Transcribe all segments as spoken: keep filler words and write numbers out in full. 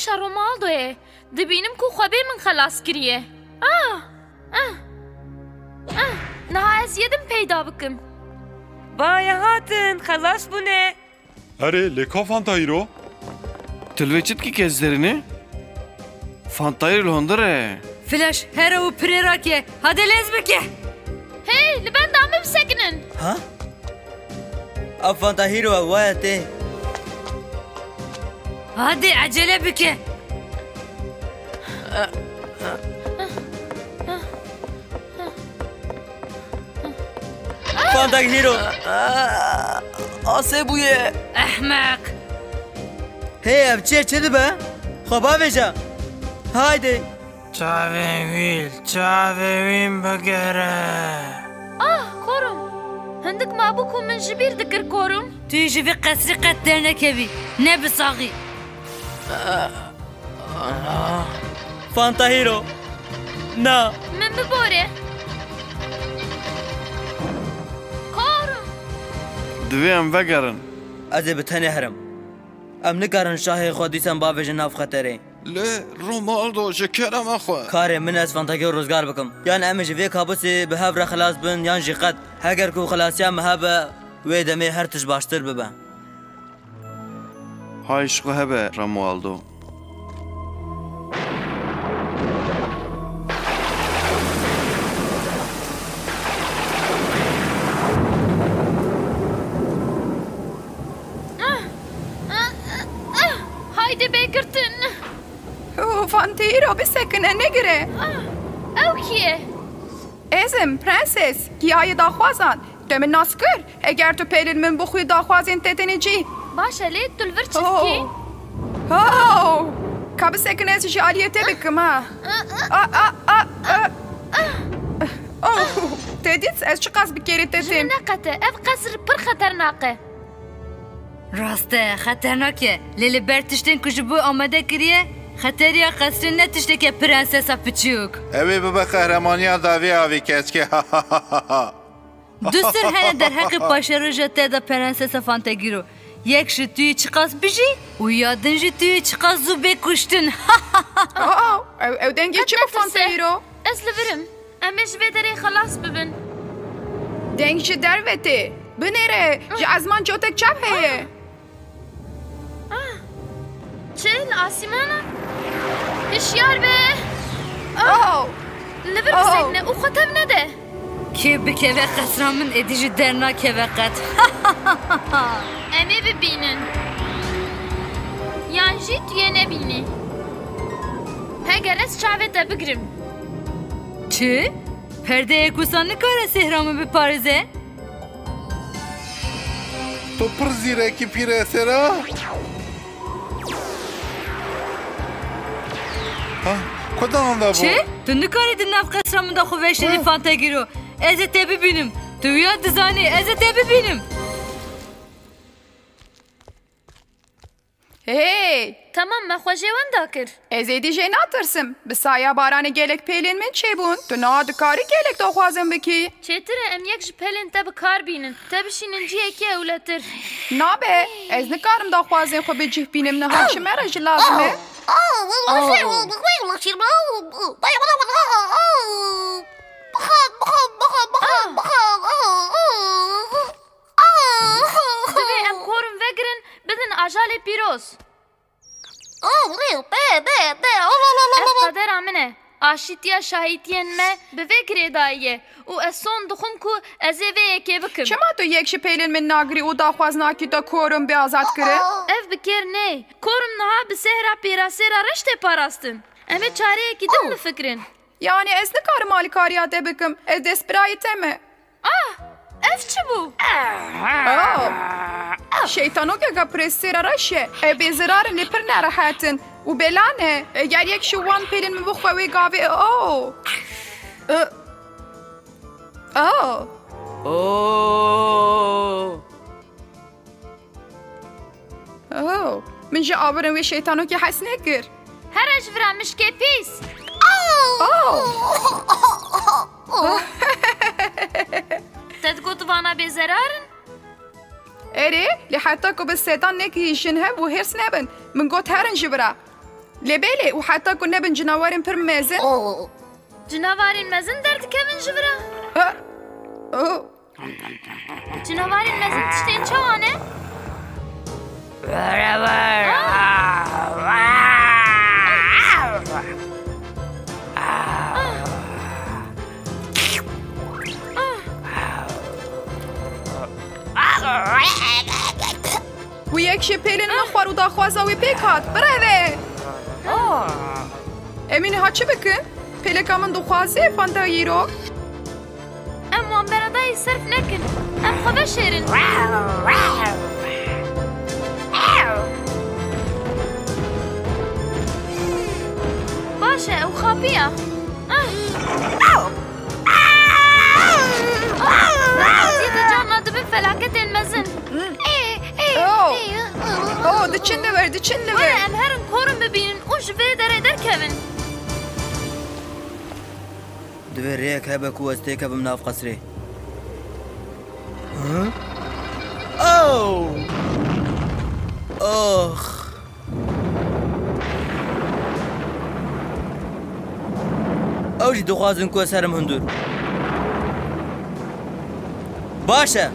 Şa Romualdoyê. Dibînim ku xwe bê min xelas kiriye. Ah! Ah! Ah! Niha ez yê din peyda bikim. Baye hatin, xelas bûne. Erê, lê ka Fanta Hero? Tu li vê çi dikî ke ez derîne? Fanta Hero li hundir e. Flash, here û pirê rake. Hadi lez bike. Hey, li benda min bisekinin. Ha? Ev Fanta Hero e, waya tê. Hadi acele bike. Fanta Hero. Asê bûye. Ehmeq. Hey, ev çi, çi dibe? Xwe bavêje. Haydi. Çavên wî, çavên wî bigere. Ah, korum. Hindik mabû ku min ji bîr dikir, korum. Tu yê ji vê qesrê qet dernekevî. Ne bi saxî. Fanta Hero. Na. Min bibore. Korum. Divê em vegerin. Ez ê bi tenê herim. Em nikarin şahê xwe dîsan bavêjin nav xeterê. Lê Romualdo, ji kerema xwe. Karê min ez Fanta Hero rizgar bikim. Yan em ê ji vê kabusê bi hev re xilas bin, yan jî qet. Heger ku xilasiya me hebe, wê demê her tişt baştir bibe. Hay ji xwe hebe, Romualdo. Haydi bê girtin. Û Fanta Hero bisekine, negire. Ah, ew kî ye? Ez im, prenses, giyayê daxwazan. Te min nas kir? Eger tu pêlên min bixwî, daxwazên te têne cî. Baş e, lê tu li vir çi dikî? Oh. Oh. Ka bisekine, ez jî aliyê te bikim, ha. Ah, ah, ah, ah. Oh. Te dît ez çiqas bi kêrî te têm? Ji min neqete, ev qesr pir xeternak e. Rast e, xeternak e. Lê li ber tiştên ku ji bo amade kiriye, xeteriya qesrê ne tişteke prensesa piçûk. Ew ê bibe qehremaniya dawî avî keçkê. Du sir hene derheqê paşeroja te de, prensesa Fanta Hero. Yek ji tu yê çiqas bijî û ya din jî tu yê çiqas zû bê kuştin. Aa, ew, ew dengê çi bi Fanta Hero? Ez li vir im. Em ê ji vê derê xelas bibin. Deng ji derve tê. Binêre, ji ezman cotek çav heye. Ah! Çi? Li asîmana? Hişyar be! Ah! Oh! Li vir bisekine û xwe tev nede. Kê bikeve qesra min, êdî jî dernakeve qet. Em ê bibînin. Yan jî tu yê nebînî. Heger ez çavê te bigirim. Çi? Perdeyek wisa nikare sêhra min biparêze? Tu pir zîrekî pîresera. Ha, ku da anda bû? Çi? Tu nikarî di nav qesra min de xwe veşêrî, Fanta Hero. Ez ê te bibînim. Tu wiya dizanî, ez ê te bibînim. Hey! Temam, me xwe jê wenda kir. Ez êdî jê natirsim. Bi saya baranê gelek pêlên min çêbûn. Tu niha dikarî gelek daxwazin bikî. Çêtir e em yek ji pêlên te bi kar bînin. Te bişînin cihekî ewletir. Nabe, ez nikarim daxwazên xwe bi cih bînim, niha ji me re jî lazim e. Divê em korum vegirin, bidin ajalê pîroz. Ev qedera min e. Aşîtiya şahîtiyên me bi vê girêdayî ye û ez son dixwim ku ez ê vê yekê bikim. Çima tu yek ji pêlên min nagirî û daxwaz nakî te korum bê azad kirin? Ev bi kêr nê. Korum niha bi sehra pêrasêra reş tê parastin. Em ê çareyekî din bifikirin. Yanî ez nikarim alîkariya te bikim. Ez destbirayê te me. Ah! Ev çi bû? Oh! Şeytanokeka pêrasêra reş e. Ev bêzerar in, lê pir nerehet in. Û bela ne. Eger yek ji wan pêlên min bixwe wê gavê, oh! Eh. Oh! Oh! Oh, min ji awirin wê şeytanokê hez nekir. Here ji vira mişkê pîs! Oh! Te digot vana bêzerar in? Erê, lê heta ku bi sedan nekihîşin hev û hêrs nebin. Min got herin ji vira. Lê belê, û heta ku nebin cinawarên pir mezin. Oh. Cinavarên mezin derdikevin ji vira. Ha? Oh. Cinavarên mezin tiştên çawa ne? Wherever. Ah. Ah. Ah. Wî yek ji pêlên min xwar û daxwaza wî pêk hat. Bireve! Em ê niha çi bikin? Pêleka min dixwaze Fanta Hero. Em wan beredayî serf nekin. Em xwe veşêrin. Baş e, ew xapiya. Ah. Zî de carna dibin felaketên mezin. Ê, ê, Oh. ê, Oh, diçin li wir, diçin li Were, vir. Em herin korin bibînin û ji vê derê derkevin. Divê rêyek hebe ku ez têkevim nav qesrê. Hı? Oh! Ox! Ew jî dixwazin ku ez herim hundir. Baş e,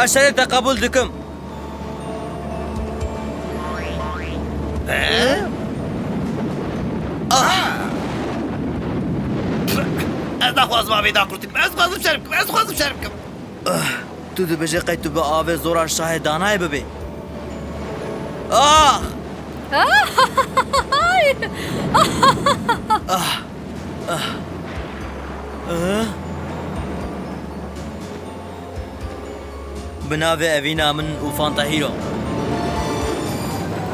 ez şerê te qebûl dikim. He? Ah! Ez naxwazim avê dakurtînim. Ez dixwazim şer bikim. Ez dixwazim şer bikim. Ah, tu dibêjî qey tu bi avê zora şahê danayê bibî? Ah! Ah! Ah! Ah! Bi navê Evîna min û Fanta Hero.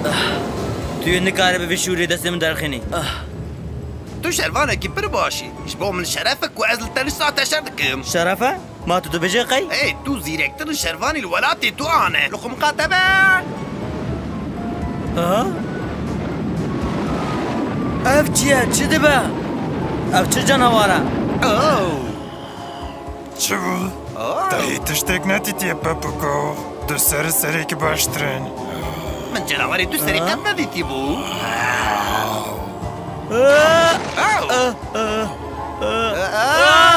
Ah! Tu yê nikaribî vî şûrê destê min derxînî. Ah! Tu şervanekî pir baş î. Ji bo min şeref e ku ez li tenişta te şer dikim. Şeref e? Ma tu dibêjî qey? Ê, tu zîrektir li şervanî li welatê tu ane. Li xwe miqate be. Ha? Ev çi ye? Çi dibe? Ev çi canawar e? Oh. Çi bû? Oh. Te hî tiştek nedîtiye, Pepuko. Du serî serêkî baştir in. Min canawarê du serî Ha? qet nedîtî bû. Ah! Oh. Ah! Ah! Ah! Ah!